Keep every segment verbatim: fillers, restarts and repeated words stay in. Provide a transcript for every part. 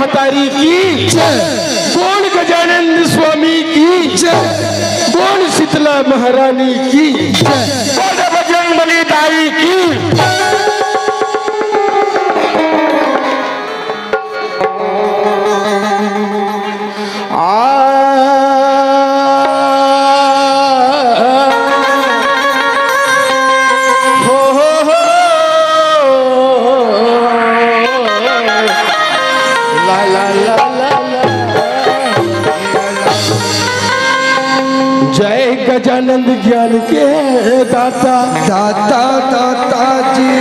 तारी की जय। बोल गजानंद स्वामी की जय। बोल शीतला महारानी की जय। बोल बजरंग बली दाई की। आ, हो, हो, हो। ला, ला, ला, ला, ला। जय गजानंद ज्ञान के दाता। दाता, दाता जी।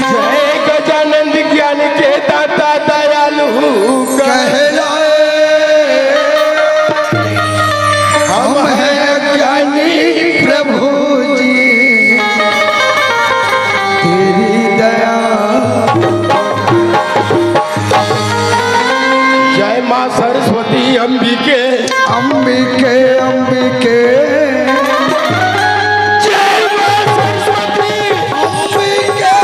जय गजानंद ज्ञान के दाता, दयालु कहलाए। हम हैं अज्ञानी प्रभु जी, तेरी दया। जय माँ सरस्वती अंबिके। अंबिके, अंबिके। जय माँ सरस्वती। अंबिके।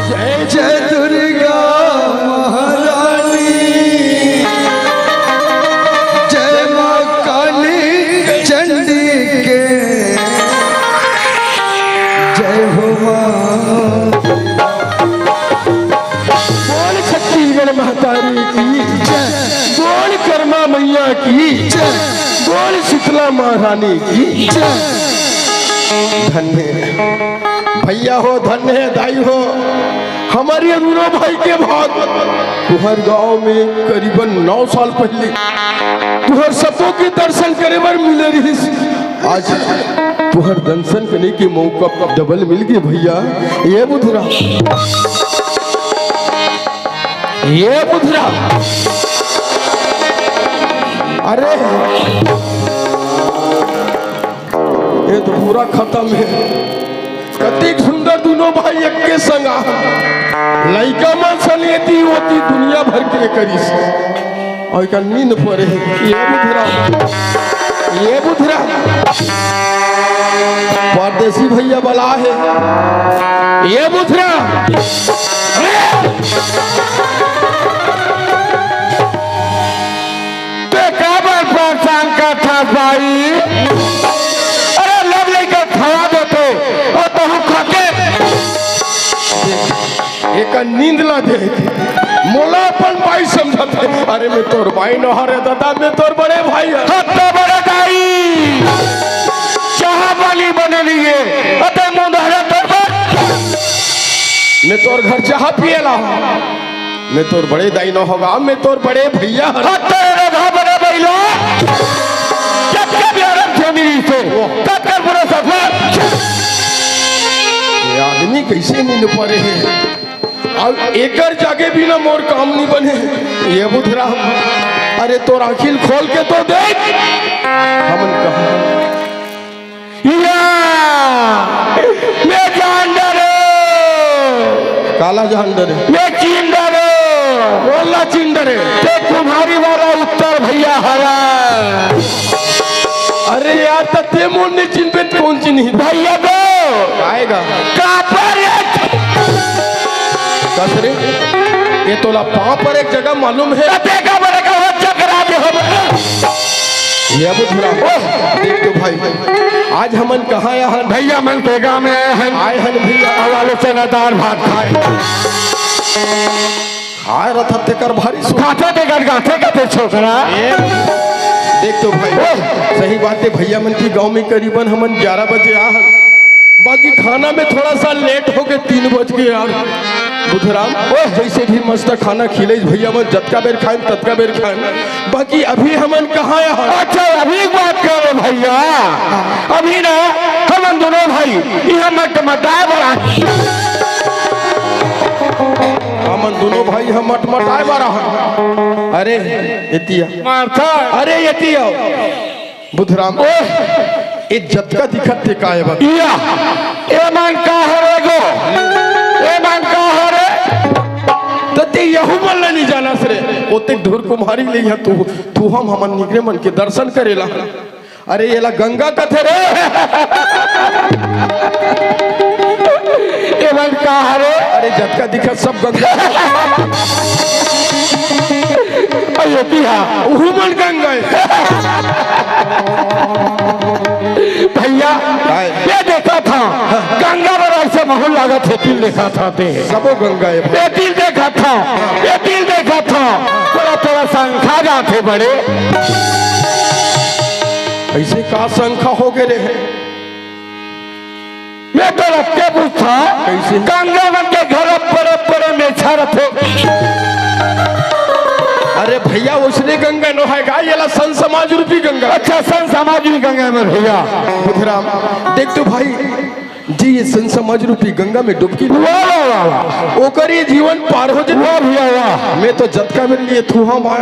जय जय दुर्गा महारानी, जय माँ काली चंडी के, जय हो माँ। बोल छत्तीसगढ़ महतारी की जय। बोल कर्मा मैया की जय। बोल शीतला महारानी की जय। धन्य भैया हो, धन्य हे दाई हो, हमर ये दूनों भाई के भाग। तुहर गांव में करीबन नौ साल पहले तुहर सबो के दर्शन करे बर मिले रहिस। आज तुहर दर्शन करे के मौका डबल मिल गे भैया। ये बुधराम, ये बुधराम, अरे ये तो पूरा खतम हे। कतेक सुंदर दूनों भाई एक के संग आ। लइका मन सन एती ओती दुनिया भर के करिस। अउ एकर नींद परे हे। ये बुधराम, ये बुधराम। परदेसी भैया बला हे। ये बुधराम। ते काबर परेशान करथस भाई? अरे लव लइका खवा देते अउ तहूं खाके। एकर नींद ला दे, मोला अपन भाई समझत हे। अरे मैं तोर भाई नोहंव रे दादा, मैं तोर बड़े भाई हंव। हत्ता बड़े दाई, चाहा पानी बने नइ हे, अते मुंह धरे तोर बर। मैं तोर घर चाहा पिए ला हंव। मैं तोर बड़े दाई नोहंव गा, मैं तोर बड़े भैया हंव। हत्ते रधा बड़े बैलो, जब कब यारन थे मेरी से, तब कर बुरा सफर। ये आदमी कइसे नींद परे हे? अउ एकर जागे बिना मोर काम नइ बने। ये बुधराम, अरे तोर आँखी ल खोल के तो देख। हमन कहाँ या, मैं जान डरेंव। काला जान डरेंव? मैं चीन डरेंव। ओला चीन डरेंव? ते कुम्हारी वाला उत्तर भैया हरा। अरे यार, त ते मोर नइ चिन्हबे त कोन चिन्ही? भैया गो। आएगा। कापर एक कस रे, ये तोला पाँव पर एक जगह मालूम हे? त ते काबर एक अवध चक्कर आगे हो। ये बुधराम, ओह! देख तो भाई, आज हमन कहाँ आए हन? भैया मन के गाँव में आए हन। आए हन भैया। अउ आलू चना दार भात खाए। खाए रथस तेकर भारी सुख। खाथे तेकर गाथे का ते छोकरा। ए, देख तो भाई, ओह! सही बात हे, भैया मन के गाँव में करीबन हमन ग्यारह बजे आए हन। बाकी खाना में थोड़ा सा लेट हो गे, तीन बज गे यार। बुधराम, ओह, जइसे भी मस्त खाना खिलाइस भैया मन, जतका बेर खाएन, ततका बेर खाएन। बाकी अभी हमन कहाँ आए हन? अच्छा, अभी बात करो भैया। अभी ना हमन दूनों भाई इहाँ मटमटाए बर आए। हमन दूनों भाई इहाँ मटमटाए बर आए हन। अरे, एती आ। मारता। अरे, एती आ। बुधराम, ओह! ए जतका दिखत ते काय बा? इया, ए मन का हरे गो? ए मन का हरे? त ते यहू मन ला नइ जानस रे। ओतेक धुर कुम्हारी ले इहाँ तू, तू हम हमन निगरे मन के दर्शन करे ला। अरे एला गंगा कथे रे। ए का हरे? अरे, जतका दिखत सब गंगा। अरे, एती हा। उहू मन गंगा हे। भइया, काय? ये देखत हंव, गंगा बराबर से महूं लागत हे, एती ल देखत हंव ते। सबो गंगा हे भाई। एती ल देखत हंव, एती ल देखत हंव, तोला, तोला संखा जात हे बड़े। अइसे का संखा होगे रे? मैं तो रख के पूछत हंव, कइसे? गंगा मन के घर अब्बड़ अब्बड़ मेछा रथे। अरे भइया, ओइसने गंगा नोहे गा, येला संत समाज रूपी गंगा। अच्छा, संत समाज रूपी गंगा में भइया। बुधराम, देख तो भाई, जी, ये संत समाज रूपी गंगा में डुबकी। वाह, वाह, वाह, वाह। ओकर ये जीवन पार हो जाय। वाह भइया, वाह। मैं तो जतका बेर ले एथू हंव,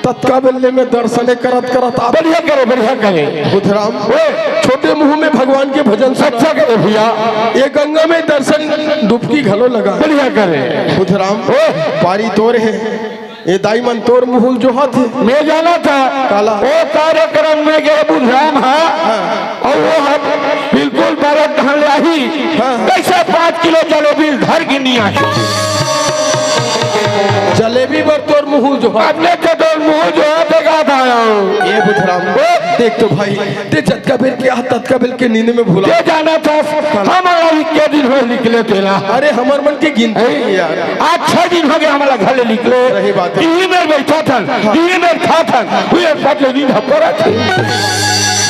ततका बेर ले मैं दर्शने करत करत आत हंव। बढ़िया करे, बढ़िया करे। बुधराम, ओए। छोटे मुहूं में भगवान के भजन सुन। अच्छा करे भइया। ये गंगा में दर्शन डुबकी घलो लगा। बढ़िया करे। बुधराम, ओए। पारी तोर हे। ये दाई मन तोर मुहूं ल जोहत हे। मैं जानत हंव। काला? ओ कार्यक्रम में गे बुधराम हा। हां। अउ ओ ह बिल्कुल बरत धन लाही। हां। कइसे पांच किलो जलेबी धर के नइ आही? जलेबी बर तोर मुहूं ल जोहत। अपने के तोर मुहूं ल जोहत हे का दाई? ए बुधराम, ओ। देख तो भाई, ते जतका बेर के आत हस, ततका बेर के नींद में भुला। ते जानत हस, हमला इक्के दिन होय निकले तेला। अरे, हमर मन के गिनती हे यार। आज छह दिन होगे हमला घर ले निकले। सही बात हे। इही मेर बइठत हन, हां। इही मेर खात हन, उही मेर पट ले नींद ह परत हे।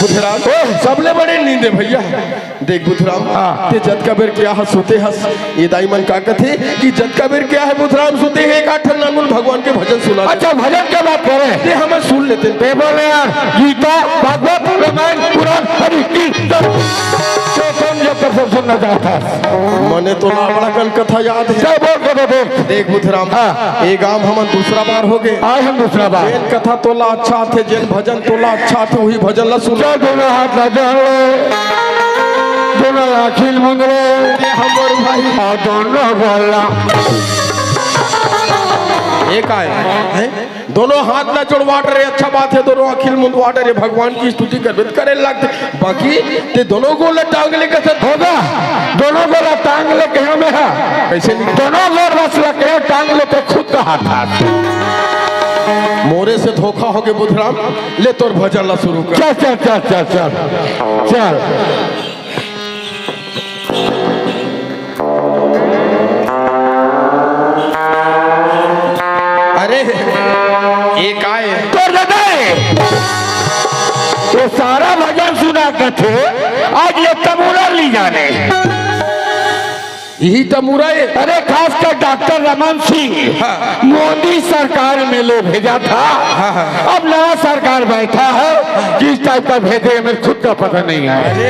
बुधराम, ओए। सबले बड़े नींद हे भइया। देख बुधराम, हां। ते जतका बेर के आए हस सुते हस, ये दाई मन का कथे कि जतका बेर के आए हस बुधराम सुते हस, एक आध ठन नानमुन भगवान के भजन सुना दे। अच्छा, भजन के बात करे। ते हमन सुन लेतेन। ते बोले यार, गीता, भागवत, रामायण, पुराण, हरि कीर्तन। ते कौन जो कर सब सुनना चाहत हस? मने तोला बड़ा कन कथा याद हे। चल बोल के दे दे। देख बुधराम, हां। ये गांव हमन दूसरा बार होगे। आए हन दूसरा बार। जेन कथा तोला अच्छा आथे, जेन भजन तोला अच्छा आथे, उही भजन ला सुन। चल दोनों हाथ ला जोड़ ले। दोनों आँखी ल मूंद ले। ये हमर भाई। अउ दोनों गोड़ ला। ये काय? हैं? दोनों हाथ ला जोड़वा डरे, अच्छा बात हे, दोनों आँखी ल मूंदवा डरे, भगवान के स्तुति करबे त करे ल लागथे। बाकी ते दोनों गोड़ ला टांग ले कथे। होगा, दोनों गोड़ ला टांग ले कहेंव मैं हा। कइसे नहीं? दोनों गोड़ बस ला कहेंव टांग ले, ते खुद कहा था। मोरे से धोखा होगे बुधराम, ले तोर भजन ला शुरू कर। चल, चल, चल, चल, चल। चल। अरे, ये काय हे? तोर दादा हे। ये सारा भजन सुना कथे, आज ले तमूरा ली जाने। इही तमूरा हे। अरे, खासकर डॉक्टर रमन सिंह, हाँ। मोदी सरकार में ले भेजा था। हाँ, हाँ, हाँ। अब नया सरकार बैठा है, किस टाइप का भेजे, मेरे खुद का पता नहीं है। अरे,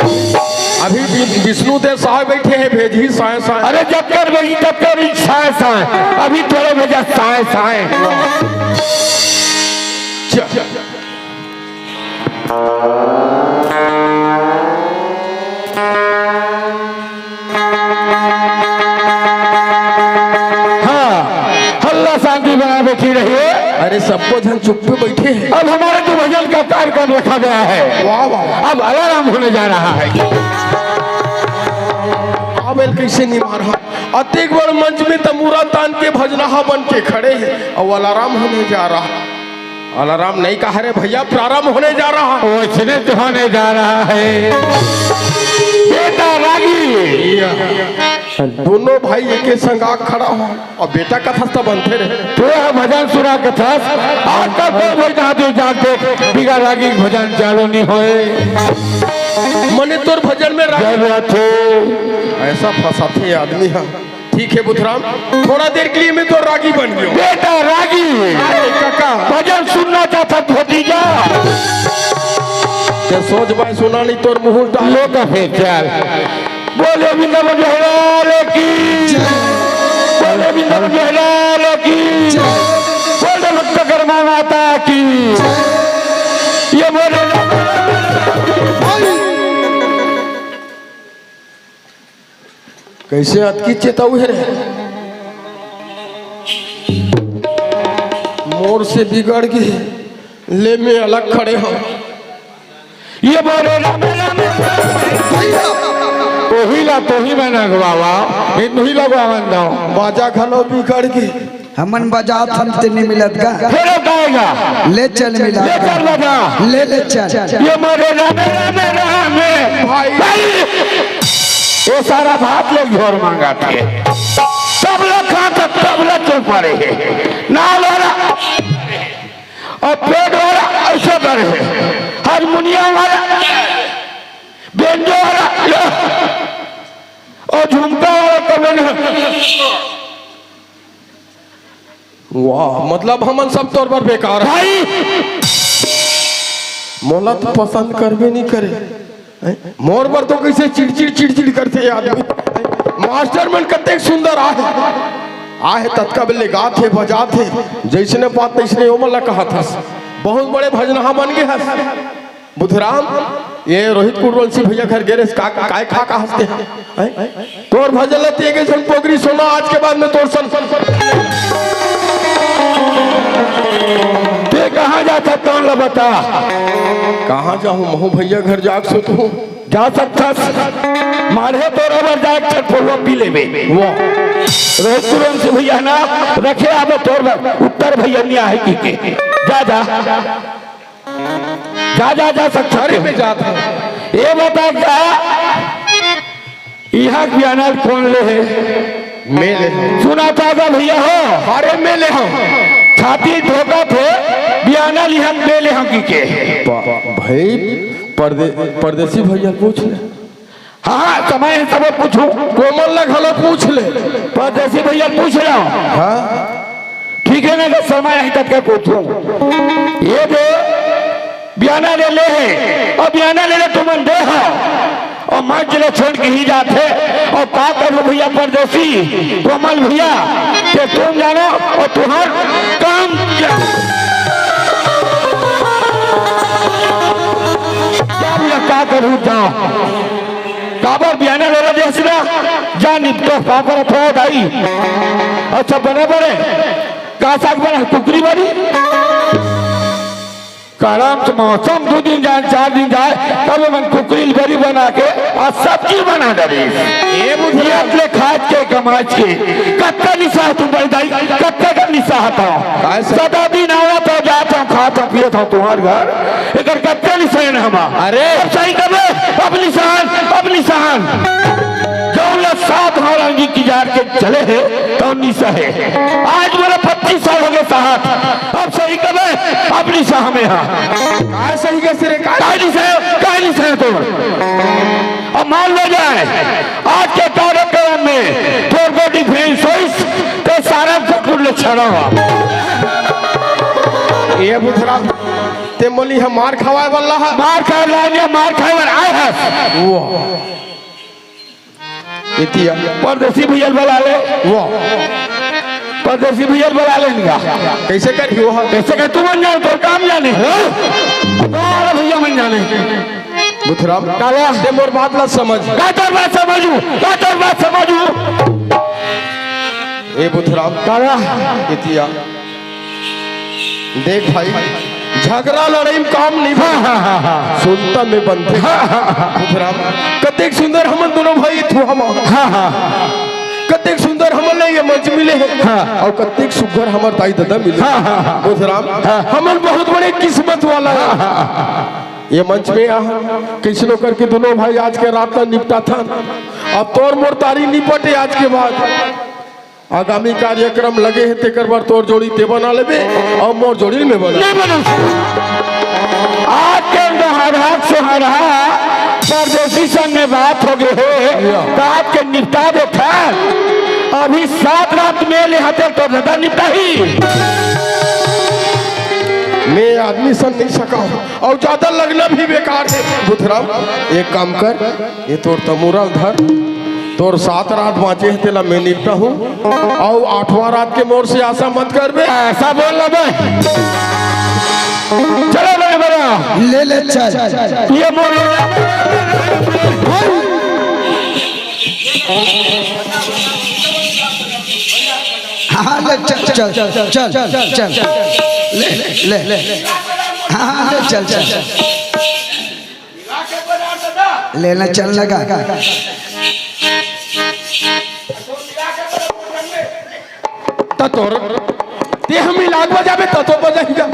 अभी वि-, विष्णु देव साय बैठे हैं, भेजी साय साय। अरे, जब कर भेजी, तब कर ही साय साय। अभी थोड़े भेजा साय साय। च- हाँ, हल्ला शांति बनाए बैठी रहिए। अरे, सबको झन चुप्पे बैठे हैं। अब हमारे तो भजन का कार्यक्रम रखा गया है। वाह, वाह, वाह। अब अलाराम होने जा रहा है। अब एल कैसे नहीं मारा? अतेक बड़ मंच में तमूरा तान के भजनहा बन के खड़े हैं, अब अलाराम होने जा रहा। अलाराम नहीं कहा रे भैया, प्रारंभ होने जा रहा। वचनित होने जा रहा है। बेटा रागी। दोनों भाई एके संग आ खड़ा हो, अब बेटा कथस त बनथे रे। तू यह भजन सुना कथस, आज तक कोई बैठा दे जाते, बिगा रागी भजन चालू नहीं होए। मने तोर भजन में रागी जरूरत है। ऐसा फंसाथे आदमी हा। ठीक है बुधराम, थोड़ा देर के लिए मैं तो रागी बन गया हूँ। बेटा रागी। अरे काका। भजन सुनना चाहता भतीजा। ते सोच भाई सुना नहीं तोर मुहूर्त। लो तो फिर चल। बोले वृंदावन बिहारी लाल की। बोले वृंदावन बिहारी लाल की। बोले भक्त कर्मा माता की। ये बोले कैसे अतकी चेताऊ है रे? मोर से बिगड़ गए, ले मैं अलग खड़े हूँ। ये बोले राम राम। तोही ला तोही में नगवावा, इन्ही लगवावन दो। बाजा घलो बिगड़ गे। हमन बजात हन ते नहीं मिलत गा। फेर गाएगा। ले चल मिला ले गा। चल बजा। ले ले चल। ये मोरे रामे, रामे, रामे। भाई। भाई। ये सारा भात लोग झोर मांगा थे। तब लग कहाँ तक, तब लग चुप पड़े है। नाल वाला और पेट वाला ऐसे करे है। हारमोनियम वाला, बेंजो वाला, और झुमका वाला कबे न। वाह, मतलब हमन सब तोर बर बेकार है। भाई। मोला तो पसंद करबे नहीं करे। हैं? मोर बर तो कैसे चिड़चिड़ चिड़चिड़ करथे ये आदमी। मास्टर मन कतेक सुंदर आहे, आहे ततका बेले गात हे बजात हे, जैसने पात तैसने ओमन ला कहत हस। बहुत बड़े भजनहा बन गे हस। बुधराम, ये रोहित कुरवंशी भैया घर गे रेहेस, का, काय खा का हंसते हैं? हैं? तोर भजन ल तेगे झन पोगरी सोना, आज के बाद में तोर सन, सन, सन। ते कहाँ जात हस, तौन ल बता। कहाँ जाहूँ, महूँ भैया घर जाके सोत हूँ। जा सकथस, मारे तोर बर जाके छठ पौवा पी लेबे। वाह। रोहित कुरवंशी भैया ना रखे आबे तोर बर, उत्तर भैया नहीं आहे की के। जा, जा। जा, जा, जा सकथस। अरे, मैं जात हूँ। ये बता का, इहाँ के बियाना ल कोन ले हे? मैं ले हूँ। सुना था का भैया हो? अरे, मैं ले हूँ। छाती ठोकत हे, बियाना ल इहाँ के मैं ले हूँ की के। प-, भाई, परदे-, परदेसी भैया पूछ ले। हाँ, हाँ, समय हे, सब पूछूं। कोमल ला घलो पूछ ले। परदेसी भैया पूछ रहा हूँ। हाँ। ठीक है ना, तो समय हे तब के पूछूं। ये दे, बियाना ले ले हे, और बियाना ले ले तुमन दे हो, और मंच ले छोड़ के ही जात हे, और का करूँ भैया परदेसी, कोमल भैया, कि तुम जानो और तुम्हार काम क्या? क्या भैया, का करूँ, जाओ। काबर बियाना ले ले देस ना, जा निपटो, का करत हो दाई? अच्छा, बने बने, का साग बना, कुकरी बनी? करम से मौसम दू दिन जाए, चार दिन जाए, तब मन कुकरी ल बरी बना के आ सब्जी बना डरिस। ये बुधिया ले खात के कमात के, कत्ता निसा तुम बड़ी दाई, कत्ता का निसा हता? काय से? सदा दिन आवत हो, जात हो, खात हो, पियत हो तुम्हार घर, एकर कत्ता निसा हे ना हमा? अरे। अब सही कबे, अब निसान, अब निसान। जौन ला सात हाल अंगी किजार के चले हे, तौन निसा हे। आज मोला पच्चीस साल हो गे साहब, अब सही कबे, अब निसा हमें हा। काय सही कइसे रे, काय? काय निसा हे, काय निसा हे तोर? अब मान लो जाए, आज के कार्यक्रम में तोर को डिफेंस होइस, ते सारा कुकुर ले छड़ा हुआ। ये बुधराम, ते मोली हम मार खवाए वाला है। मार खाए वाला नहीं, मार खाए वाला आए है। वो। इतिया। परदेसी भैया ल बला ले। वो। परदेसी भैया ल बला ले इनका। कैसे कर ही वो है? कैसे कर तू मन जाने, तोर काम जाने। हाँ? अरे भैया मन जाने। बुधराम, काला। ते मोर बात ला समझ। का तोर बात समझू? का तोर बात समझू? ए बुधराम। काला। इतिया। देख भाई, झगड़ा लड़ाई में काम नहीं बने। हाँ, हाँ, हाँ, हाँ। सुनता में बनथे। हाँ, हाँ, हाँ। बुधराम, कतेक सुंदर हमन दोनों भाई थू हम। हाँ, हाँ। कतेक सुंदर हमन ले ये मंच मिले हे। हाँ। और कतेक सुघर हमर दाई ददा मिले। हाँ, हाँ, हाँ। बुधराम, हाँ। हमन बहुत बड़े किस्मत वाला हे। हाँ, हाँ, हाँ। ये मंच में आ, कइसनो करके दोनों भाई आज के रात ला निपटाथन। अब तोर मोर तारी निपटे आज के बाद। आगामी कार्यक्रम लगे हे, तेकर बर तोर जोड़ी ते बना लेबे अउ मोर जोड़ी मैं बना। नहीं बनू। आज के नहरहा सोहरहा परदेसी संग में बात हो गए हे, या। तो आज के निपटा देथन। अभी सात रात में ले हते तो ज्यादा निपटा ही। मैं आदमी संग नहीं सका हूँ और ज्यादा लगना भी बेकार है। बुधराम, एक काम कर, ये तोर तमूरा ल धर, तोर सात रात बाँचे हे, तेला मैं निपटा हूँ। अउ आठवां रात के मोर से आशा मत करबे। ऐसा बोल ना बे। चलो बड़े बड़ा। ले ले चल। ये मोर हाँ, ले चल, चल, चल, चल। ले, ले, ले। हाँ, हाँ, ले चल, चल। लेना चल लगा। तोर, ते हम मिलाक बजाबे त तो बजाही जा।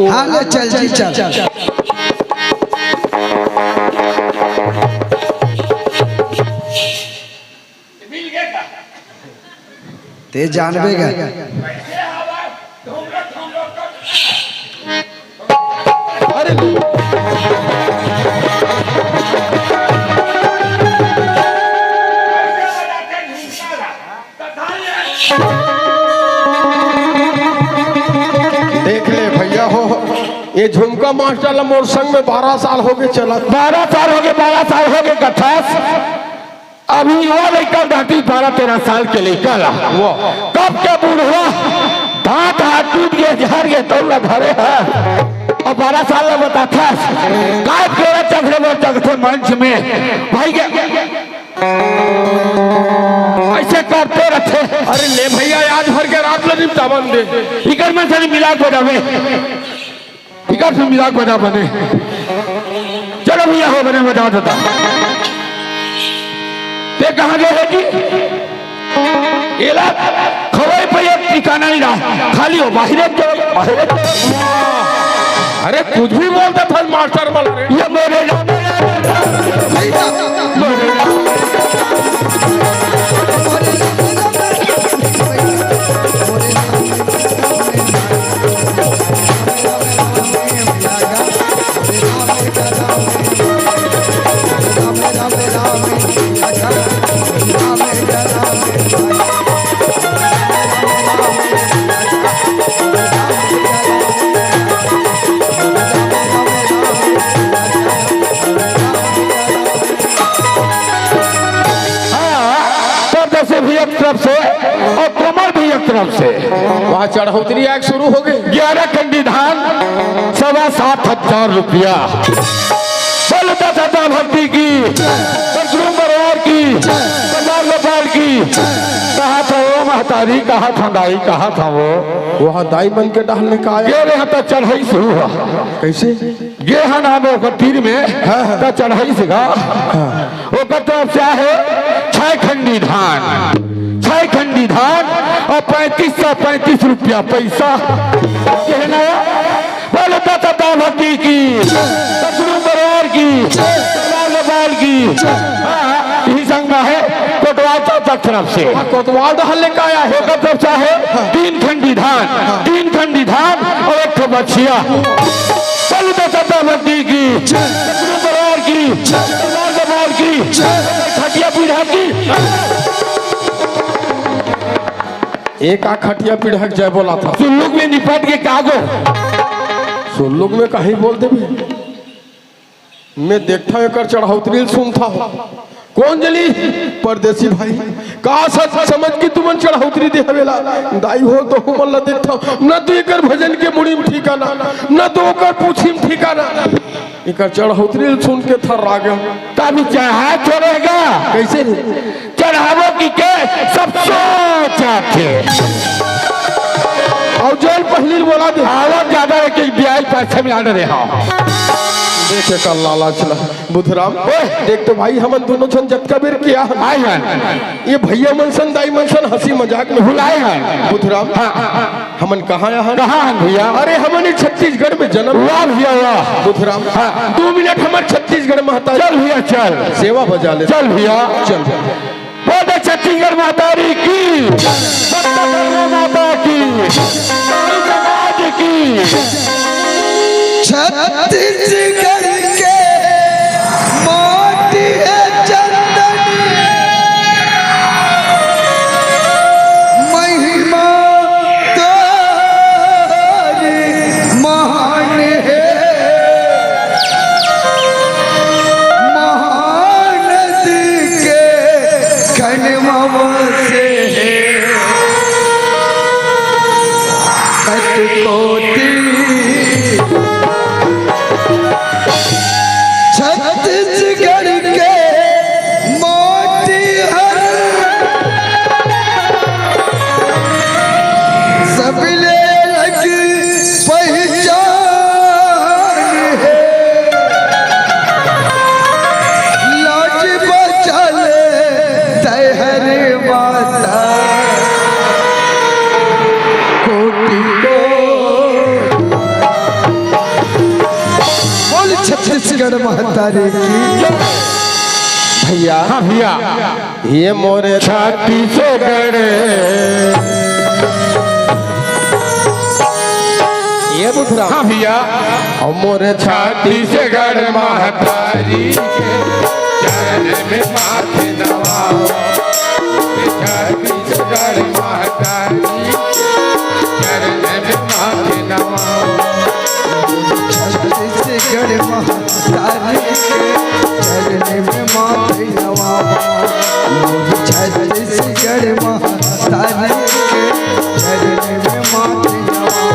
हाँ, ले चल जी, चल। ते जानबे गा। अरे देख ले भैया हो, ये झुमका मास्टर ला मोर संग में बारह साल हो गए चलत। बारह साल हो गए, बारह साल हो गए कथस। अभी वो लइका डांटी बारह तेरह साल के लइका ला। वो। कब के बुढ़वा दांत हाथ टूट गए, झर गए, तौला धरे है। और बारह साल ला बताथस, काय तोरा चघरे बर चघथे मंच में। भाई के ऐसे करते रहते। अरे ले भैया, आज भर के रात ला निपटावन दे। इकर मन से मिला के बजावे। इकर से मिला के बजा बने। चलो भैया हो बने, बजा देता। ते कहाँ गए है जी? एला खवई पे एक ठिकाना नहीं रहा, खाली हो बाहर के, बाहर के। अरे कुछ भी बोलता था मास्टर वाला रे। ये मेरे नाम, मेरे नाम, मेरे नाम। हाँ, परदेसी भैया की तरफ से और कोमल भैया की तरफ से। वहाँ चढ़ौतरी आग शुरू हो गई। ग्यारह खंडी धान, सवा सात हजार रुपया। बोल दादा भक्ति की, गुरु परिवार की, सरदार गोपाल की। कहाँ था वो महतारी, कहाँ था दाई, कहाँ था वो? वहाँ दाई बन के डहल ने कहा। ये रे हता चढ़ाई शुरू हुआ। कैसे? गे हन आमे ओकर तीर में, हाँ, हाँ। त चढ़ाई से गा। हाँ। ओकर तरफ से आहे छह खंडी धान, छह खंडी धान और पैंतीस सौ पैंतीस रुपया पैसा। कहना बोलो दाता भक्ति की, सतगुरु परिवार की, सरदार गोपाल की। हाँ, हाँ, यही संग में है कोटवाल चौक तरफ से। हाँ, कोतवाल डहल ले का आया है? ओकर तरफ से आहे तीन खंडी धान, तीन खंडी धान और एक ठो बछिया। चल तो सत्ता भक्ति की, सतगुरु परिवार की, सरदार गोपाल की, खटिया पीढ़ा की। एक आ खटिया पीढ़ा के जय बोला था। सुल्लुक में निपट के का गो? सुल्लुक में कहीं बोल देबे। मैं देखता हूँ एकर चढ़ौतरी ल सुनता हूँ। कौन जनी? परदेसी भाई। का सच समझ के तुमन चढ़ौतरी दे हवेला? दाई हो तो हमन ला देखता हूँ। न तो एकर भजन के मुड़ी में ठिकाना, न तो ओकर पूछी में ठिकाना। एकर चढ़ौतरी ल सुन के थर्रा गया। तब चढ़ा छोड़ेगा। कैसे? चढ़ावो की के सब सोच आथे। और जेल पहली बोला दे। आवत ज्यादा है कि ब्याज पैसे में आने रहे हो। देखे का लालच ला। बुधराम, ओए। देख तो भाई, हमन दोनों झन जतका बेर किया हन। आए हन। ये भैया मन सन, दाई मन सन हंसी मजाक में भुलाए हन। बुधराम, हाँ, हाँ, हाँ। हमन कहाँ यहाँ? कहाँ हन भैया? अरे हमन ही छत्तीसगढ़ में जन्म। वाह भैया वाह। बुधराम, हाँ। दो मिनट हमर छत्तीसगढ़ महतारी। चल भैया चल। सेवा बजा ले। चल भैया। चल। बोल दे छत्तीसगढ़ महतारी की, सत्ता माता की, समाज की। छत्तीसगढ़ के माटी है चंदन, महिमा तोरी महान है। महानदी के कनवा से कटकोती छत्तीसगढ़। महतारी की। भैया। हाँ भैया। ये मोरे छत्तीसगढ़। ये बुधराम। हाँ भैया। और मोरे छत्तीसगढ़ महतारी के चरण में माथे नवाओ। छत्तीसगढ़ महतारी के चरण में माथे नवाओ। छत्तीसगढ़ महतारी के चरण में माथे नवाओ। छत्तीसगढ़ महतारी के चरण में माथे नवाओ।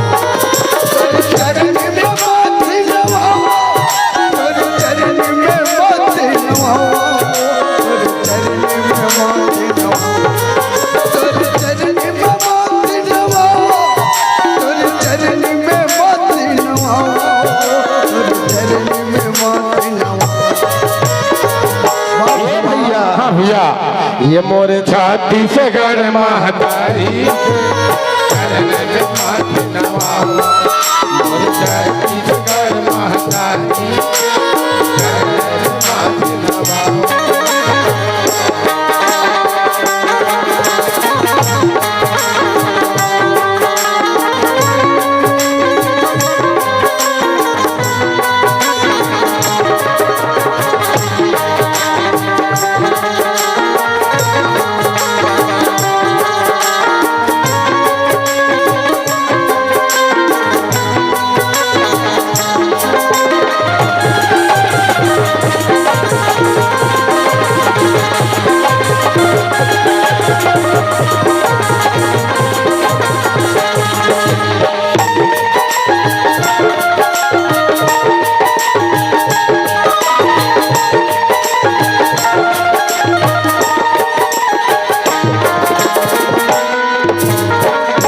चरण में माथे नवाओ। चरण में माथे नवाओ। चरण में माथे नवाओ। तोर चरण में माथे नवाओ, तोर चरण में माथे नवाओ, तोर चरण में माथे नवाओ। वाह भैया। हाँ भैया, ये मोरे छत्तीसगढ़ महतारी, चरण में माथे नवाओ, मोरे छत्तीसगढ़ महतारी।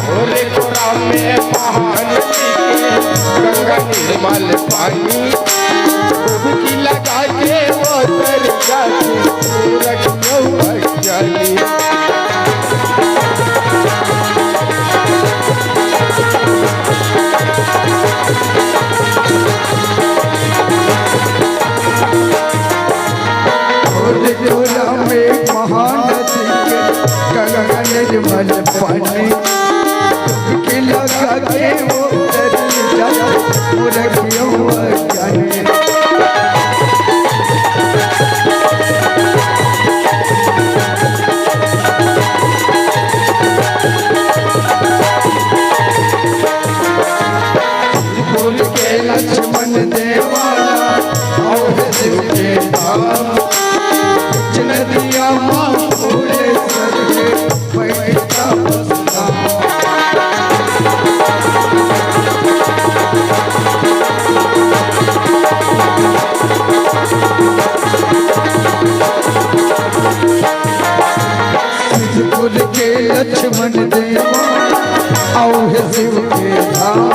भोरे कोरा में पहान पी के गंगा निर्मल पानी, डुबकी लगा के वो तर जाके सूरज नौ जानी। भोरे कोरा में महानदी के गंगा निर्मल पानी, डुबकी लगा के वो तर जाके सूरज नौ जानी। बोल के लक्ष्मण देवाला, आओ हे शिव के धाम। नदिया माँ भोले सर के बैठा बसना। सिद्धपुर के लक्ष्मण देवा, आओ हे शिव के धाम।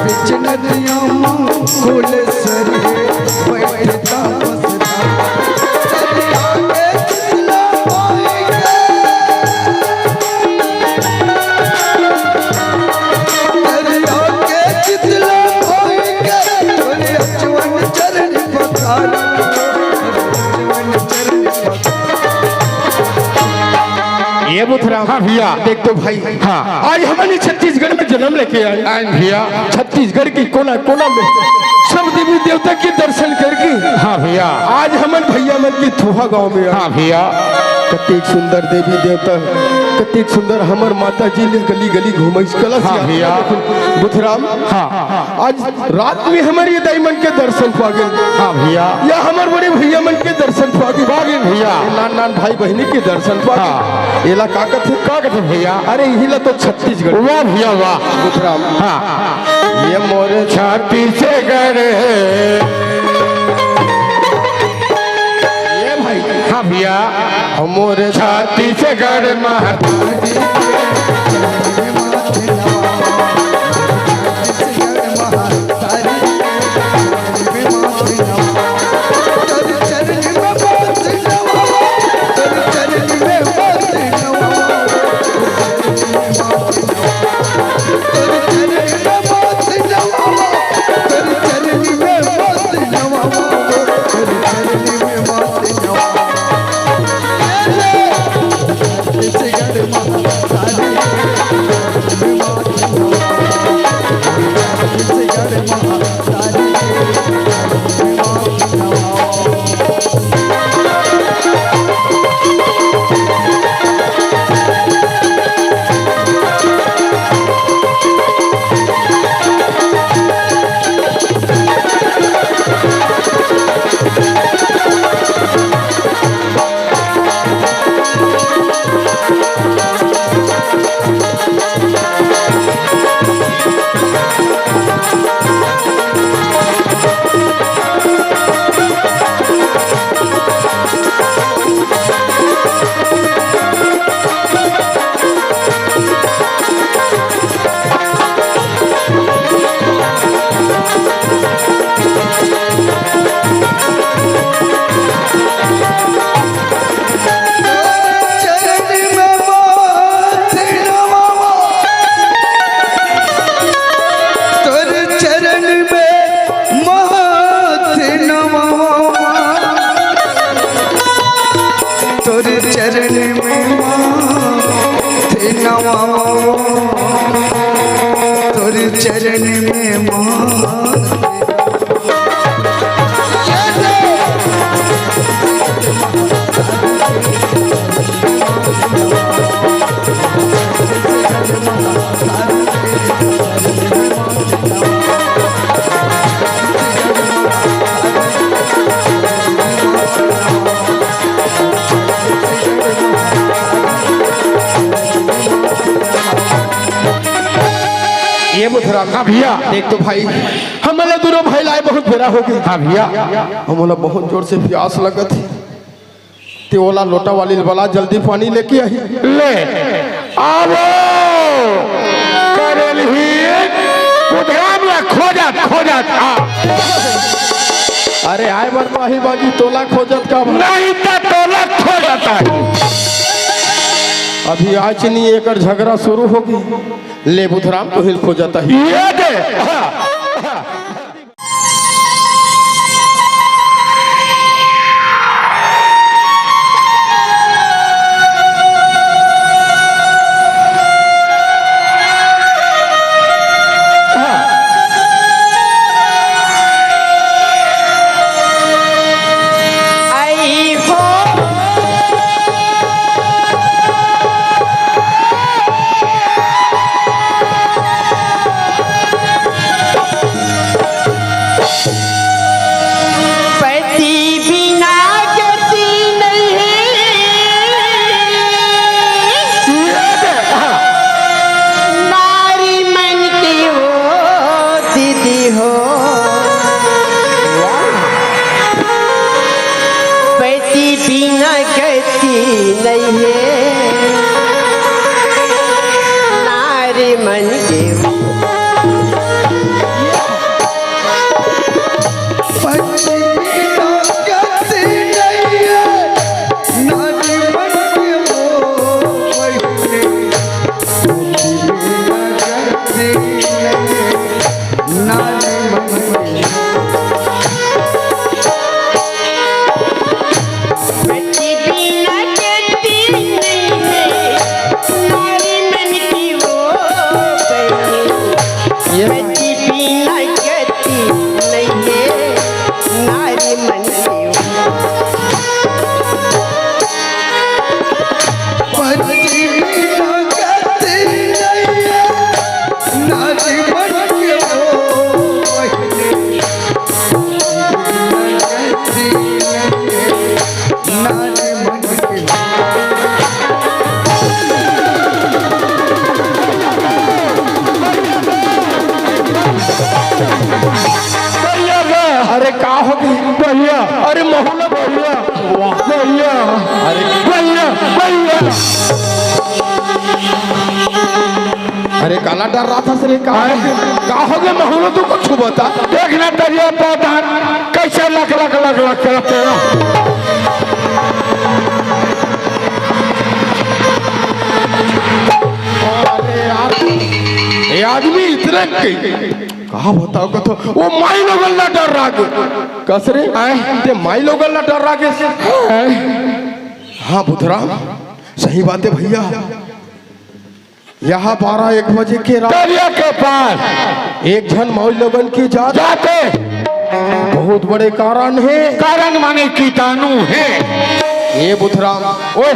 बिच नदिया माँ भोले सर के बैठता बसता। दरिया के शीतला पाएंगे। दरिया के शीतला पाएंगे। तोरे अचवन चरण पखार। अचवन चरण पखार। ये बुधराम। हाँ भैया। देख तो भाई। हाँ। आज हमन छत्तीसगढ़ में जन्म लेके आए। आए भैया। छत्तीसगढ़ की कोना कोना में सब देवी देवता के दर्शन करके। हाँ भैया। आज हमन भैया मन के थोहा गांव में आए। हाँ भैया। कतेक सुंदर देवी देवता, कतेक सुंदर हमर माता जी ले गली गली घूमइस कलश। हाँ यात्रा भैया। लेकिन बुधराम। हाँ। आज रात में हमर ये दाई मन के दर्शन पागे। हाँ भैया। या हमर बड़े भैया मन के दर्शन पागे। पागे भैया। ये नान नान भाई बहिनी के दर्शन पागे। हाँ। एला का कथे? का कथे भैया? अरे इही ला तो छत्तीसगढ़। वाह भैया वाह। बुधराम। हाँ। ये मोर छत्तीसगढ़। ये भाई। हाँ भैया। मोर छत्तीसगढ़ महतारी। चरण में माथ नवावा, तोर चरण में माथ नवावा, तोर चरण में माथ नवावा, तोर चरण में माथ। ये बुधराम। हाँ भैया। देख तो भाई, हमला दोनों भाई ला आए बहुत बेरा हो गे। हाँ भैया। हमला बहुत जोर से प्यास लगत हे। ते ओला लोटा वाली ल बला, जल्दी पानी लेके आही। ले, आवो। करेल ही बुधराम ला खोजत, खोजत, आ। अरे आए बर तो आही बाकी तोला खोजत का बा? नहीं त तोला खोजत आही। अभी आज नहीं एकर झगड़ा शुरू होगे। ले बुधराम तोहिल खोजत आही। ये दे। हाँ, हाँ। पति बिना गति नहीं, नारी मन के हो दीदी हो। पति बिना गति नहीं है, नारी मन के हो। पति बिना गति नहीं है, नारी मन के हो। पति बिना गति नहीं है, नारी मन के हो। पति बिना गति नहीं है, नारी मन की वो बहन। ये पति बिना गति नहीं है, नारी मन की वो। पति बिना गति नहीं है, नारी मन के हो बहिनी। नारी मन के हो। भैया गा। अरे का हो गई? भैया। अरे महुआ भैया। वाह। भैया। अरे। भैया, भैया। अरे काला डर्राथस रे, का हो गे? का हो गे महुआ, तू कुछ बता। देख ना तरिया पौधा कैसे लक लक लक लक करत हे। अरे यार, ये आदमी इतने कहीं का बताओ कथो, वो माई लोगन ला डर्रा गे। कस रे? आय, ते माई लोगन ला डर्रा गे। आय। हाँ बुधराम, सही बात हे भैया। यहाँ बारह एक बजे के रात दरिया के पार एक झन मौज लोगन की जात जाते। बहुत बड़े कारण हे। कारण माने कीटाणु हे। ए बुधराम, ओए,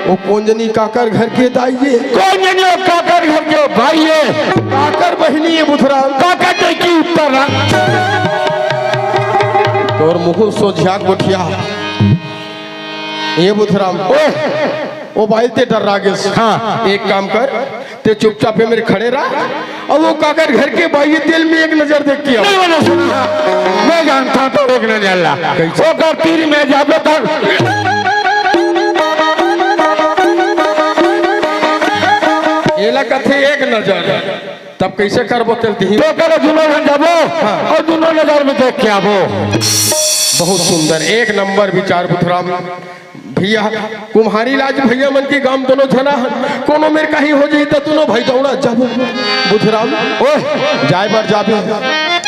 वो कोन जनी काकर घर के दाई हे? कोन जनी वो काकर घर के भाई हे? काकर बहिनी हे बुधराम? काकर ते की उत्तर। तोर मुँह सोझिया गोठिया। ए बुधराम, ओए, ओ बाई ल ते डर्रा गेस। हाँ। एक काम कर, ते चुपचाप ए मेर खड़े रह, अउ वो काकर घर के बाई हे तेला एक नजर देख के आ। नहीं, मैंने सुना। मैं जानता हूँ तो एक नजर ला। कैसे? ओकर तीर में जाबे तब। एला कथे एक नजर। तब कैसे करबो तेला तिही? तो करो दुनों झन जाबो हाँ। अउ दुनों नजर में देख के आबो। बहुत सुंदर, एक नंबर विचार बुधराम। भैया, कुम्हारी ल आज भैया मन के गांव दुनों झना हन, कोनो मेर कहीं हो जाही त दुनों भाई दौड़ा जाबो। बुधराम, ओए, जाए बर जाबे,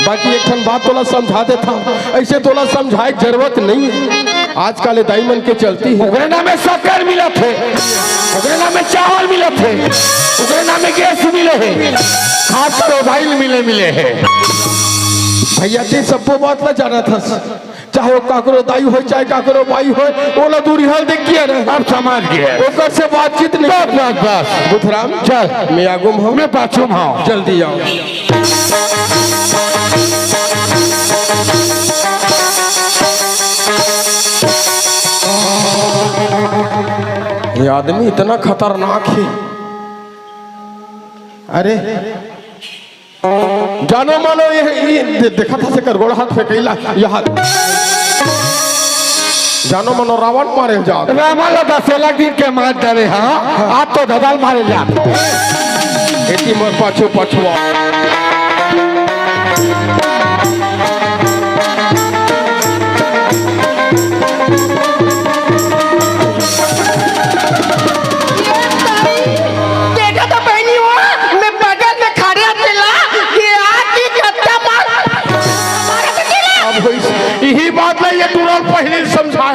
बाकी एक ठन बात तोला समझा देथंव, अइसे तोला समझाए के जरूरत नइ हे। आजकल ए दाई मन के चलती हे। ओकरे नाम में शक्कर मिलत हे, ओकरे नाम में चावल मिलत हे, ओकरे नाम में गैस मिले हे, खास कर ओ दाई ल मिले, मिले हे। भैया, ते सब्बो बात ला जानत हस। चाहे वो काकरो दाई होय, चाहे काकरो बाई होय, ओला दूरिहा ले देख के रह। अब समझ गए। ओकर से बातचीत नहीं। बस, बस, बस। बुधराम, चल। मैं आगू में हूँ। मैं पाछू में हूँ। जल्दी आओ। ये आदमी इतना खतरनाक हे। अरे, जानो मानो ये, ये दे-, देखत हस एकर गोड़ हाथ फेंकइला, ये हाथ। जानो मानो रावण मारे जात। रावण ला दस लाख दिन के मार डारे, हाँ? आज तो धदाल मारे जात। एती मोर पाछू पछुआ। देखा तो बहिनी हो, मैं बगल में खड़े हंव तेला, ये आके गत्ता मार, मारा तो तेला। अब होइस, इही बात ला ये तुरंत पहले समझा,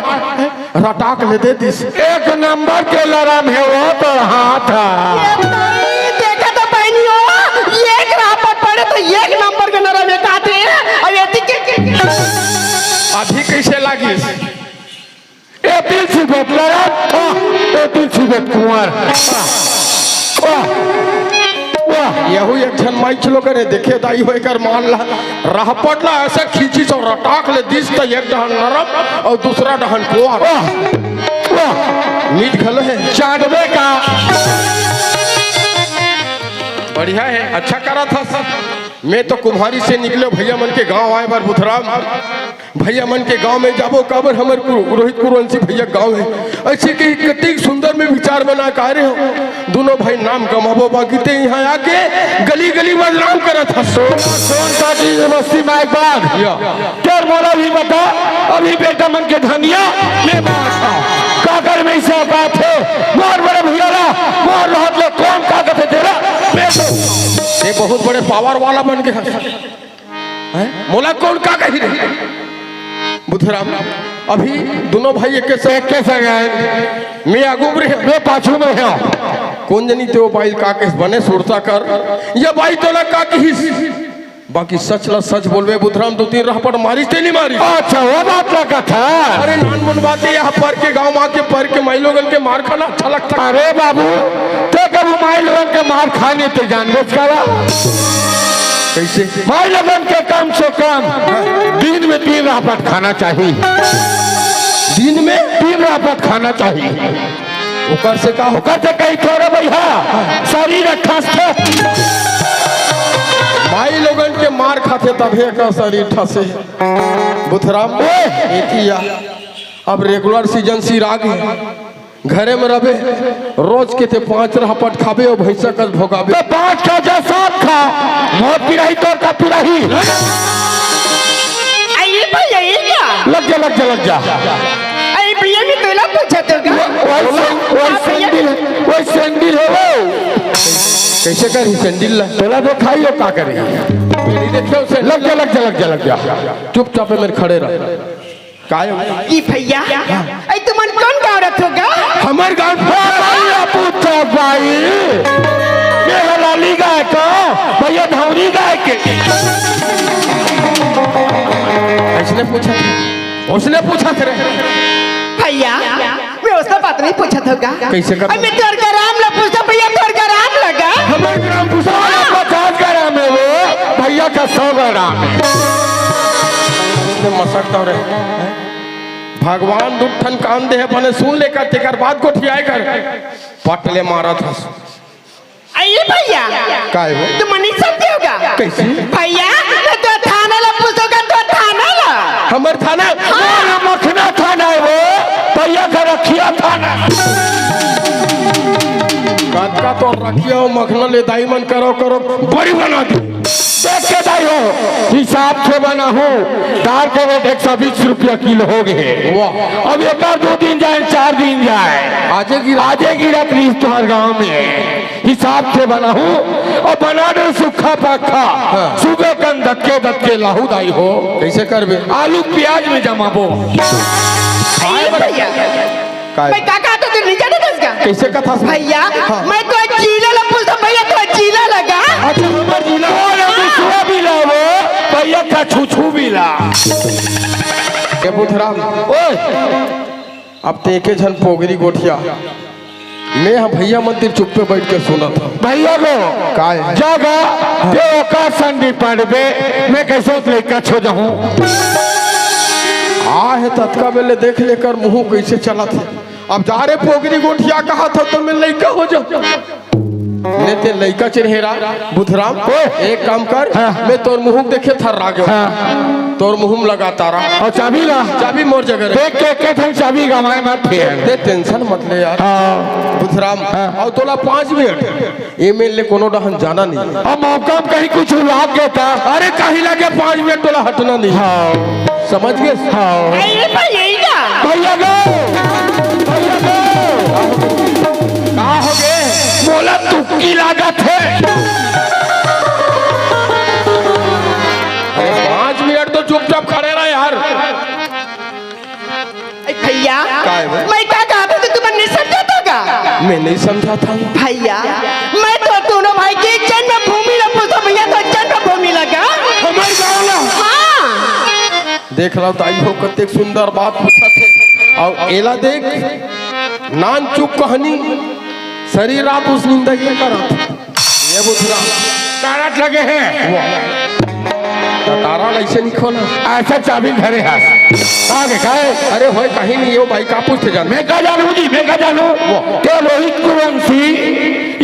रटाक ले दे दिस। एक नंबर के लरम हे वो तो हाथ। ये ताई, देखा तो बहिनी हो, ये एक रापट पड़े तो एक नंबर के नरम हे कहते, अब ये दिखे। अभी कैसे लागिस? ए दिल से बेट लड़ा, आह, ए दिल से बेट कुंवर। आह, आह, आह। यहू एक झन माई चलो करे, देखे दाई होय कर मान ला। राहपट ला ऐसा खींचिस अउ रटाक ले दिस त एक डहन नरम अउ दूसरा डहन कुंवर। आह, आह। मीठ घलो हे। चाटबे का। बढ़िया हे, अच्छा करत हस। मैं तो कुम्हारी से निकले भैया मन के गांव आए बर बुधराम। भैया मन के गांव में जाबो, काबर हमर कु-, रोहित कुरवंशी भैया गांव हे। अइसे कहि कतेक सुंदर में विचार बना के आए रहेंव। दुनों भाई नाम कमाबो, बाकी ते इहाँ आके गली गली बदनाम करत हस। सोन काटी बस्ती में एक बार। या। तेर मोला भी बता, अभी बेटा मन के धनिया में बात था। काकर में से औकात हे, मोर बड़े भैया ला, मोर रहत ले कौन का कथे तेला, बेटो। ये बहुत बड़े पावर वाला बन गया। हैं? मोला कौन का कही रही? बुधराम, अभी दुनों भाई एके संग, एके संग आए। मैं आगू में रहे, मैं पाछू में हंव। कौन जनी ते वो बाई का कहिस बने सुरता कर। ये बाई तोला का कहिस? बाकी सच ला सच बोलबे बुधराम, दू तीन रहपट मारिस ते नहीं मारिस? अच्छा, वो बात ला कथा। अरे नानमुन बात हे, यहाँ पर के गांव में आके पर के माई लोगन के मार खाना अच्छा लगता। अरे बाबू, ते कभू माई लोगन के मार खाने ते जानबे करा। कैसे? माई लोगन के कम से कम दिन में तीन रहपट खाना चाहिए। दिन में? तीन रहपट खाना चाहिए। ओकर से का? ओकर से कही थोड़े भैया, शरीर ठसथे। माई लोगन के मार खाथे तभे का शरीर ठसे। बुधराम, ओए! एतिया, अब regular season सिर आ गे। घरे में रबे, रोज के ते पांच रहपट खाबे अउ भैंसा कस भोगाबे। तो पांच खा जा, सात खा, मोर पिराही तोर का पिराही। आई भैया, ये क्या? लग जा, लग जा, लग जा। आई भैया, मैं तोला पूछा तो का? वही सैं-, वही आप भैया सैंडल हे, वही सैंडल हे वो। कैसे करी सैंडल ला? तोला देखाई हो का करी। नहीं देखियो सैंडल। लग जा, लग जा, लग जा, लग जा। चुपचाप ए मेर खड़े रह। काय हो? ई भैया, ए तुमन कौन गाँव रथो गा? हमर गाँव। ओ भैया पूछा भाई। ये हलाली गाय का, भैया धौरी गाय के। इसने पूछा था, उसने पूछा था रे। भैया, मैं उसका बात नहीं पूछत होगा। कैसे कर? अरे, मैं तोर ग्राम ला पूछता भैया, तोर ग्राम लगा। हमारे ग्राम पूछा, हाँ। पचास ग्राम है वो, भैया का सौ ग्राम है। इसने मसकता रे। भगवान दू ठन कान दे हे, बने सुन ले कर, तेकर बाद गोठियाए कर। पटले मारा था। अरे भैया, काय हो? तुम नहीं समझे होगा। कैसे? भैया, मैं तो थाना ला पूछोगा, तो थाना ला। हमर थाना? हाँ। अरे मखना थाना है वो, भैया का रखिया थाना। कतका तो रखिया हो मखना ले दाई मन करो, करो, बड़ी बना दी। देख के दाई हो, हिसाब से बना हूँ, दाल के रेट एक सौ बीस रुपया किलो हो गए। वाह। अब एक आध दो दिन जाए, चार दिन जाए, आजे गिरा- आजे गिरा करीस तुम्हारे गाँव में। हिसाब से बना हूँ और बना दे सूखा पाखा। हाँ। सुबह कन दतके दतके लाहू दाई हो। कैसे करबे? आलू प्याज में जमाबो। अरे भैया, काय? मैं का कहा तो तू नहीं जाने दस का? कैसे कथा सुन? भैया, हाँ। मैं तो जिला ला पूछता भैया, तो जिला लगा। अच्छा, हमर जिला। ओ रे, दूसरा भी लावो, भैया का छू छू भी ला। ये बुधराम, ओए, अब ते एके झन पोगरी गोठिया, मैं ह भैया मन तीर चुप्पे बैठ के सुनत हंव। भैया गो, काय? जगा, ते ओकर संग भी पढ़बे, मैं कैसे लइका छो जाहूं? आ हे ततका बेले देख ले कर मुंह कैसे चलत हे। अब जा रे पोगरी गोठिया कहत हंव तो मैं लइका हो जाहूं। ने ते लइका चिन्हेरा, बुधराम, ओए। एक काम कर, हाँ। मैं तोर मुहुक देखे थर्रा गेंव। हाँ। तोर मुहुम लगा तारा। अउ चाबी ला? चाबी मोर जगह रहे। देख के, के ठन चाबी गंवाए मत फेर। ते tension मत ले यार। हाँ। बुधराम, हाँ। अउ तोला पाँच मिनट, एमे ले कोनो डहन जाना नहीं। अब मौका में कहीं कुछ लाग गया था। अरे कहीं लगे पाँच मिनट तोला हटना नहीं। हाँ। समझ गे? हाँ। अरे भैया। भैया गो। भैया गो। का हो गे? मोला तुक्की लागत हे। अरे पाँच मिनट तो चुपचाप खड़े रह यार। ए भैया, काय बे? मैं का कहत हंव तो तुमन नहीं समझत होगा। मैं नहीं समझत हंव। भैया, मैं तो दोनों भाई के जन्मभूमि ला पूछत हंव भैया, तो जन्मभूमि लगा। हमर गाँव ला? हाँ। देख ला दाई हो, कतेक सुंदर बात पूछत हे। अउ एला देख, नानचुक कहनी, सरी रात उसनिंदा ये करत। ये बुधराम। तारा लगे हे। वाह। त तारा अइसे नहीं खोला। अइसे चाबी धरे हस। आगे काय? अरे होय कहीं नहीं, यो भाई का पूछते जान। मैं का जानहूं जी, मैं का जानहूं? वाह। ते रोहित कुरंशी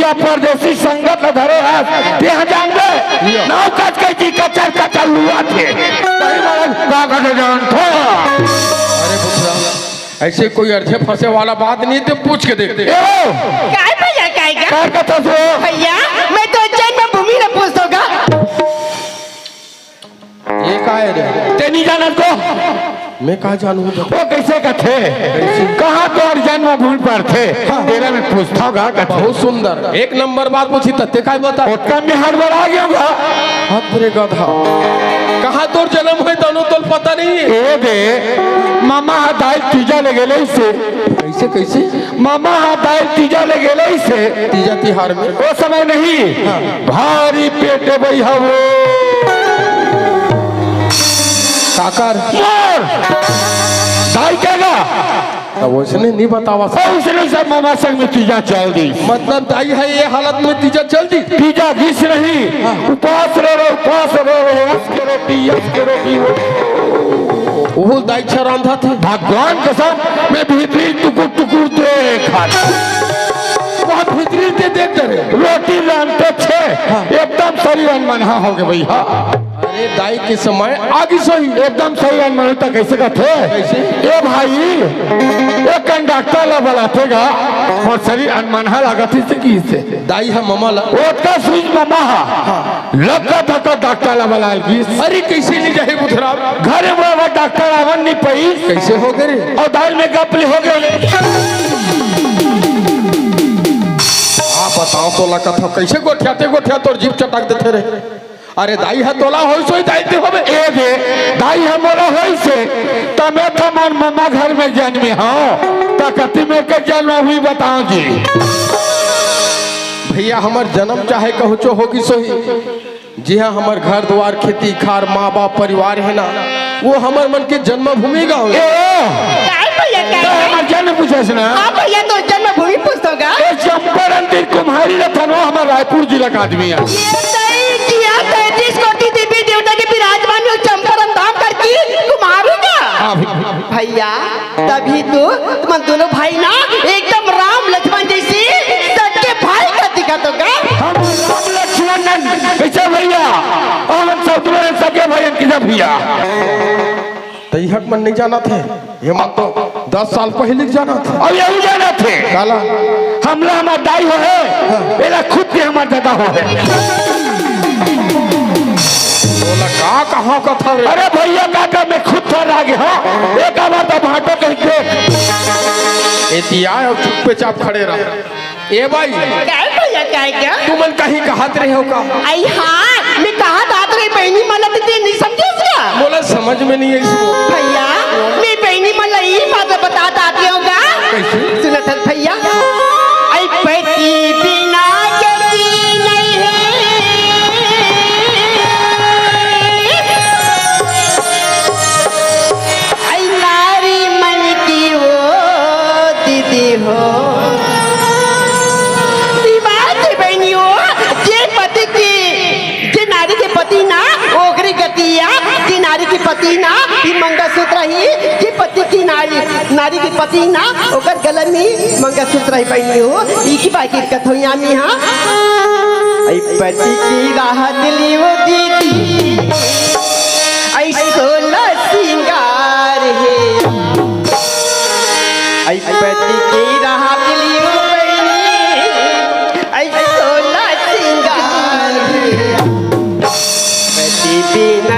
या परदेसी संगत ल धरे हस, ते ह जानबे? या। नाव कच कई जी कचर कचर लुआ थे। नहीं मालूम, का का जानत हस? अरे बुधराम। अइसे कोई अरझे फंसे वाला बात नहीं, ते पूछ के देख। ए हो! काय भैया, काय का? काय कथा से? भैया, मैं तो जन्मभूमि ला पूछत हंव गा। ये काय रे? ते नहीं जानत को? मैं का जानहूं तो? वो कैसे कथे? कैसे? कहाँ तोर जन्मभूमि परथे? हाँ। तेला मैं पूछत हंव गा कथे। बहुत सुंदर। एक नंबर बात पूछी त ते काय बता? ओतका में हड़बड़ा गेंव गा। हत रे गधा। कहाँ तोर जन्म होय तनो तोला पता नहीं हे? ए दे, ममा ह दाई तीजा ले गेले से। कैसे, कैसे? ममा ह दाई तीजा ले गेले से। तीजा तिहार में? ओ समय नहीं। हाँ। भारी पेटे बई हवो। काकर? मोर। दाई के गा। त वइसने नहीं बतावस। अउ उसने सब ममा संग में तीजा चल दिस। मतलब दाई ह ये हालत में तीजा चल दिस? तीजा गिस नहीं। हाँ। उपास रहे, रहे, उपास रहे, रहे, यस के रोटी, यस के रोटी। ओहू दाई अच्छा रांधथे। भगवान कसम, मैं भीतरी टुकुर टुकुर देखत। बहुत भीतरी ते देख रहे। रोटी रांधथे। हाँ। एकदम शरीर अनमनहा हो गे भैया। अरे दाई के समय आगे सही। एकदम सही अनमनहा त कैसे कथे? कैसे? ए भाई, ए कंडक्टर ला बलाथे गा, मोर शरीर अनमनहा लागत हे से किसे? दाई ह ममा ला। ओतका सुई ममा ह। हाँ। लक्का धक्का डॉक्टर ला बलाय गिस। अरे कैसे नहीं जाही बुधराम? घरे में वो डॉक्टर आवन नहीं पाइस। कैसे हो गे रे? अउ दाई में गप ले हो गे। आप बताओ तोला कथा कैसे गोठियाते गोठिया तोर जीभ चटक देथे रे। अरे दाई ह तोला होइस होही दाई ते होबे। ए दे, दाई ह मोला होइस हे, त मैं तो मोर ममा घर में जनमे हंव, त कति मेर के जनमे होही बताओ जी। भैया, हमर जन्म चाहे कहूँचो होगिस होही, जिहाँ हमर घर दुवार, खेती खार, माँ बाप, परिवार हे ना, वो हमर मन के जन्मभूमि गाँव हे। काय भैया, काय? तो हमर जन्म पूछस ना? हाँ भैया, तो जन्मभूमि पूछत होगा। ए, चंपारण तीर कुम्हारी रथन, वो हमर रायपुर जिला का आदमी हे। ये सही किया, तैंतीस कोटि देवी देवता के विराजमान में चंपारण धाम कर की कुम्हारी का। हाँ भैया। भैया, तभी तो तुमन दोनों भाई ना एकदम राम लक्ष्मण जैसे सगे भाई का दिखत होगा। हम राम लक्ष्मण नन, कैसे भैया? हम सब तुम्हारे सगे भाई के जब भैया। त इहक मन नहीं जानत हे, ये मन तो दस साल पहले के जानत हे। अब यही जानत हे। काला? हमला हमर दाई हो हे, हाँ। एला खुद के हमर दादा हो हे। बोला का कहाँ का था रे? अरे भैया, काका मैं खुद थर्रा गे, हाँ। एक बार तो भाटो कह के। ए दिया और चुप्पे चाप खड़े रह। ए भाई। काय भैया, काय क्या? तुमन कहीं कहत रहे हो का? आई हाँ, मैं कहा दात रे बहनी मला ते नहीं समझे उसका? बोला समझ में नहीं आई इसको। भैया, मैं बहनी मला ई बात बता दात रहे होगा। कैसे? सुनत हस भैया। आई पति बिना गति नहीं है। आई नारी मन की वो दीदी हो। ई बात हे बहनी हो, जे पति की, जे नारी के पति ना, ओकरे गति या, जे नारी के पति ना, ई मंगलसूत्र ही, जे पति की नारी, नारी के पति ना, ओकर गला में मंगलसूत्र ही बहनी हो, ई की बात की कथोइया में हाँ। आई पति की राहत लियो दीदी, आई सोलह सिंगार हे। आई पति की राहत लियो बहनी, आई सोलह सिंगार हे। पति बिना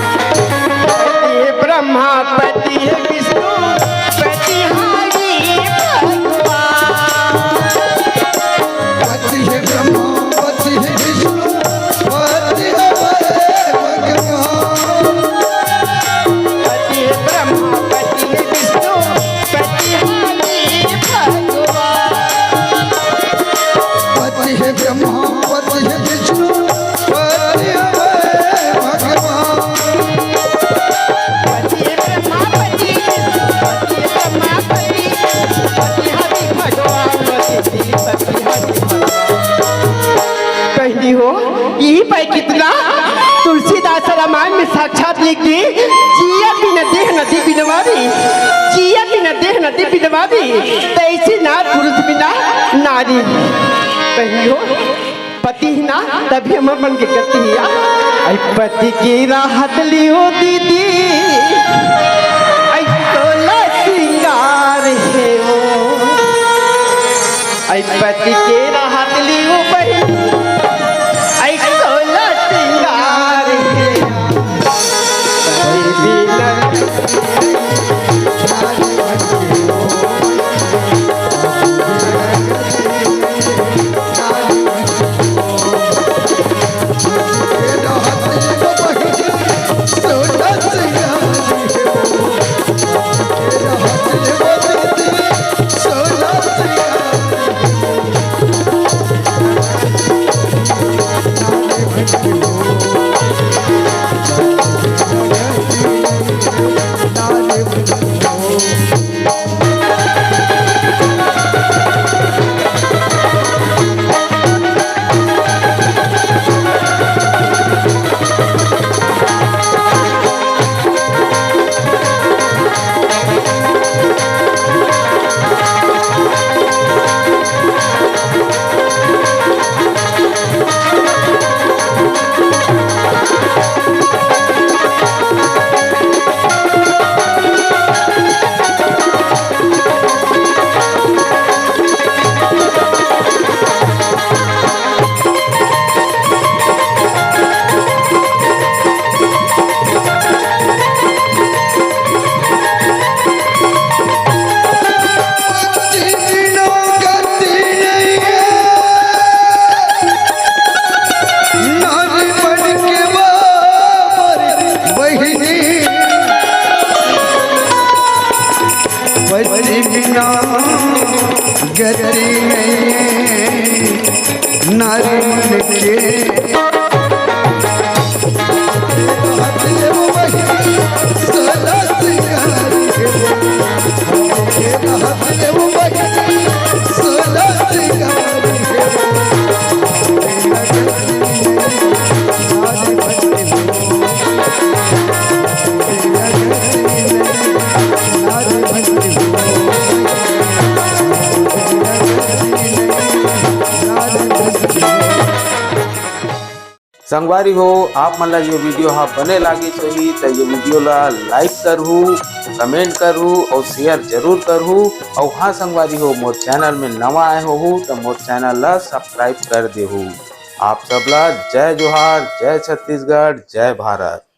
पति हे ब्रह्मा, पति हे विष्णु, पति हरि भगवान। पति हे ब्रह्मा, पति हे विष्णु, पति हरे भगवान। पति हे ब्रह्मा, पति हे विष्णु, पति हरि भगवान। पति हे ब्रह्मा, पति हे विष्णु, पति हरे भगवान। पति हे ब्रह्मा, पति, पति हे ब्रह्मा, पति, पति हरि भगवान, पति, पति हरि भगवान। कहती हो, यही पे कितना तुलसीदास रामायण में साक्षात लिख दी, जिया बिना देह नदी बिनवारी, जिया बिना देह नदी बिनवारी, तैसी नार पुरुष बिना नारी। कहियो पति ही ना, तभी हमर मन के गति हिया। आई पति की राहत लियो दीदी, आई सोलह सिंगार हे वो। आई पति के राहत लियो बहिनी, आई सोलह सिंगार हे। गति नहीं नारी मन के। संगवारी हो, आप मन ला ये video हा बने लागिस होही त ये video ला like करहू, comment करहू और share जरूर करहू। और हाँ संगवारी हो, मोर channel में नवा आए होहू त मोर channel ला subscribe कर देहू। आप सब ला जय जोहार, जय छत्तीसगढ़, जय भारत।